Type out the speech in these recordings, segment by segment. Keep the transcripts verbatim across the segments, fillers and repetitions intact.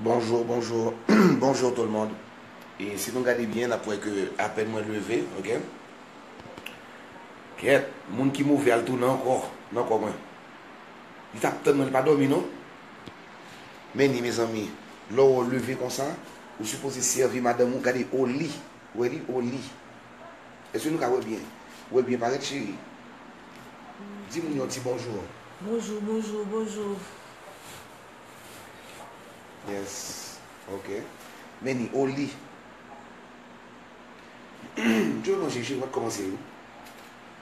Bonjou, bonjou, bonjou tout le monde. E si nou gade byen, n ap wè ke apèn mwen leve, oke? Kèt, moun ki move al tounen ankò nan kò mwen. Li t ap tann mwen, li pa dòmi non. Men ni, mezanmi, lè w leve konsa, ou sipoze sèvi madanm ou, gade, oli. Ou wè li, oli. Èske nou ka wè byen? Ou wè l byen parèt, cheri? Di moun yo yon ti bonjou. Bonjou, bonjou, bonjou. Yes. Ok. Men ni, oli. Djòl manje, cheri, mwen kòmanse, wi.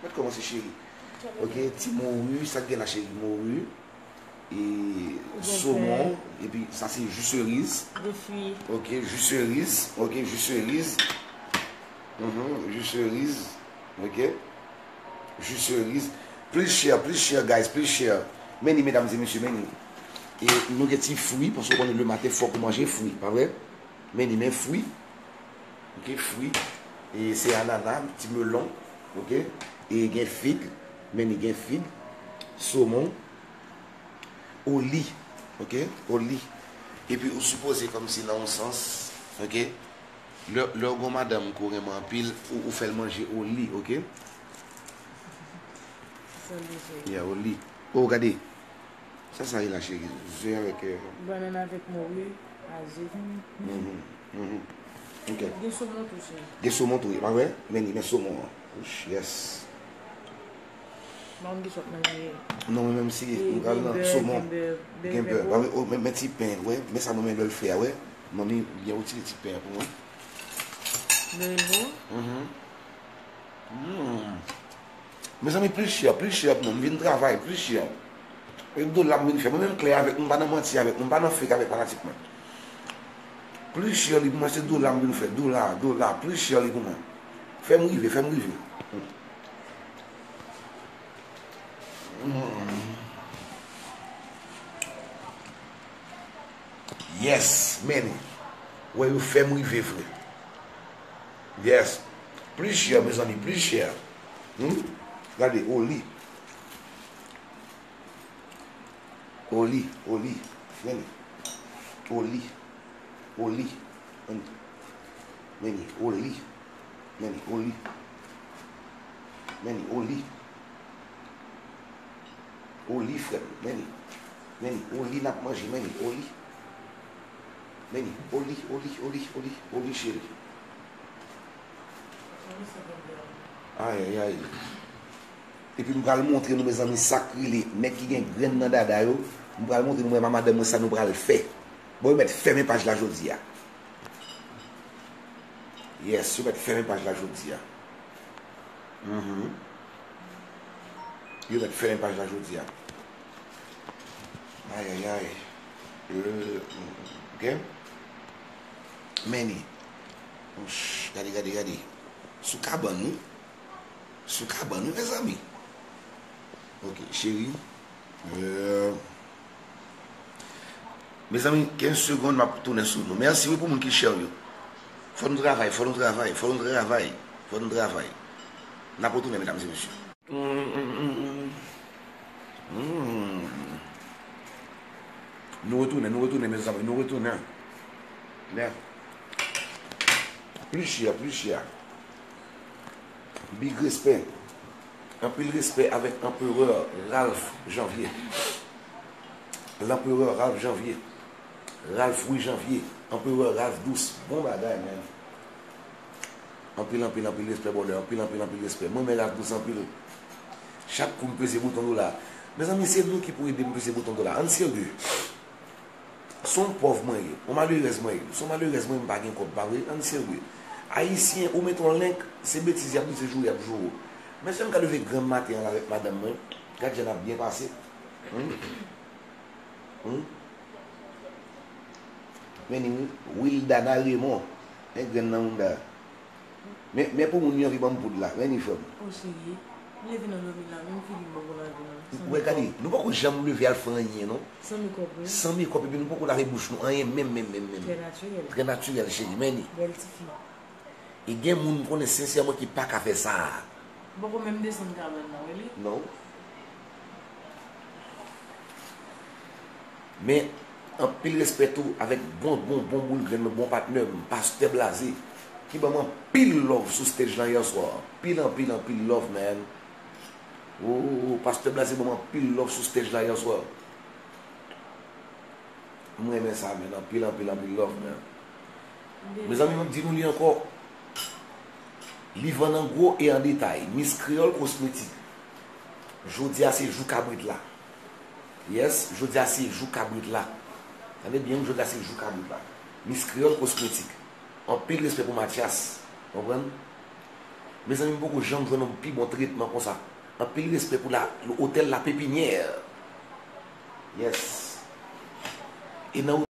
Mwen kòmanse, cheri. Ok, ti mori, sa k gen la, cheri? Mori. E somon, epi sa se ji seriz. Ok, ji seriz, ok, ji seriz. Mhm, ji seriz, ok. Ji seriz. Plis chè, plis chè, guys, plis chè. Men ni, medam e mesye, men ni. E nou gen ti fwi, paske w konnen lematen fòk ou manje fwi, pa vre? Men ni, men fwi. Ok, fwi. E se anana, ti melon, ok. E gen fig, men ni gen fig, somon, oli, ok, oli. Epi ou sipoze kòmsi nan yon sans, ok. Lè, lè w gon madanm ke w renmen anpil, ou, ou fè l manje oli, ok. Sa l bezwen. Yeah, oli. Oh, gade. Sa, sa ye la, cheri? Ze avèk, euh, bannann avèk mori, a ze. Mhm, mhm. Ok. Gen somon tou, cheri. Gen somon tou, wi, pa vre? Men ni, men somon an. Ouch, yes. M pa konn kisa w ap manje. Non, men menm si m pral nan somon, gen bè, gen bè, pa vre? Oh, men, men ti pen, wè, men sa mwen menm lè l fè a, wè. Manmi byen retire ti pen an pou mwen. Bè bo. Mhm. Hmm. Mezanmi, plis chè, plis chè pou mwen. M vin travay, plis chè. E dola m vin fè. Mwen menm klè avèk nou, m pa nan manti avèk nou, m pa nan fake avèk fanatik mwen. Plis chè li pou mwen, se dola m vin fè. Dola, dola, plis chè li pou mwen. Fè m rive, fè m rive. Hmm. Yes, men. Wè, yo fè m rive vre. Yes. Plis chè, mezanmi, plis chè. Hmm? Gade, oli. Oli, oli. Men ni. Oli. Oli. Men ni. Men ni, oli. Men ni, oli. Men ni, oli. Oli, frè m. Men ni. Men ni, oli n ap manje. Men ni, oli. Men ni, oli, oli, oli, oli, oli, cheri. Ay, ay, ay. Epi m pral montre nou, mezanmi, sa k rele nèg ki gen grenn nan dada yo. M pral montre nou, mwen, madanm mwen, sa nou pral fè. Bon, yo mèt fèmen paj la jodi a. Yes, yo mèt fèmen paj la jodi a. Mhm. Yo mèt fèmen paj la jodi a. Ay, ay, ay. Euh, ok. Men ni. Ouch, gade, gade, gade. Sou kabann, wi. Sou kabann, wi, mezanmi. Ok, cheri. Euh, mezanmi, kenz segonn, m ap tounen sou nou. Mèsi, wi, pou moun ki share yo. Fò nou travay, fò nou travay, fò nou travay, fò nou travay. N ap retounen, medam e mesye. Mm, mm, mm, mm. Mm. Nou retounen, nou retounen, mezanmi, nou retounen. Lè. Plis chè, plis chè. Big respè. Anpil respè avèk Anperè Ralph Janvier. Lanperè Ralph Janvier. Ralph Wi Janvier. Anperè Ralph Dous. Bon bagay, man. Anpil, anpil, anpil respè, brother. Anpil, anpil, anpil respè. Mwen renmen Ralph Dous anpil. Chak kou m peze bouton dola. Mezanmi, se nou ki pou ede m peze bouton dola. Ann serye. Se yon pòv mwen ye, yon malerèz mwen ye. Se yon malerèz mwen ye, m pa gen kòb, pa vre? Ann serye. Ayisyen, ou mete yon link, se betiz y ap di, se joure y ap joure w. Mesye, m ka leve granm maten an la avèk madanm mwen. Gad jan n ap byen pase. Hmm? Hmm? Men ni Wildana Raymond. Men grenn nan mounda. Men, men pou moun yo anvi ban m poud la, men ni frè m. O cheri, m leve nan dòmi la, menm figi m poko lave non. Ou wè, gade, nou poko janm leve al fè anyen non. San mekòp, wi. San mekòp, epi nou poko lave bouch nou, anyen menm, menm, menm, menm. Trè natirèl. Trè natirèl, cheri, men ni. Bèl tifi. E gen moun m konnen sensèman ki pa ka fè sa. Ou poko menm desann kabann nan, wi li? Non. Men, Anpil respè tou avèk bon, bon, bon boul grenn mwen, bon patnè m, Pastè Blaze, ki ban m anpil love sou stage lan yè swa. Anpil, anpil, anpil love, man. Oh, Pastè Blaze ban m anpil love sou stage la yè swa. M renmen sa, man. Anpil, anpil, anpil love, man. Mezanmi, m ap di nou li ankò. Li vann an gwo e an detay. Miss Creole Cosmétique. Jodi a se jou kabrit la. Yes, jodi a se jou kabrit la. Tande byen, jodi a se jou kabrit la. Miss Creole Cosmétique. Anpil respè pou Mathias. Konprann? Mezanmi, m poko janm jwenn yon pi bon tretman konsa. Anpil respè pou la, otèl La Pépinière. Yes. E nan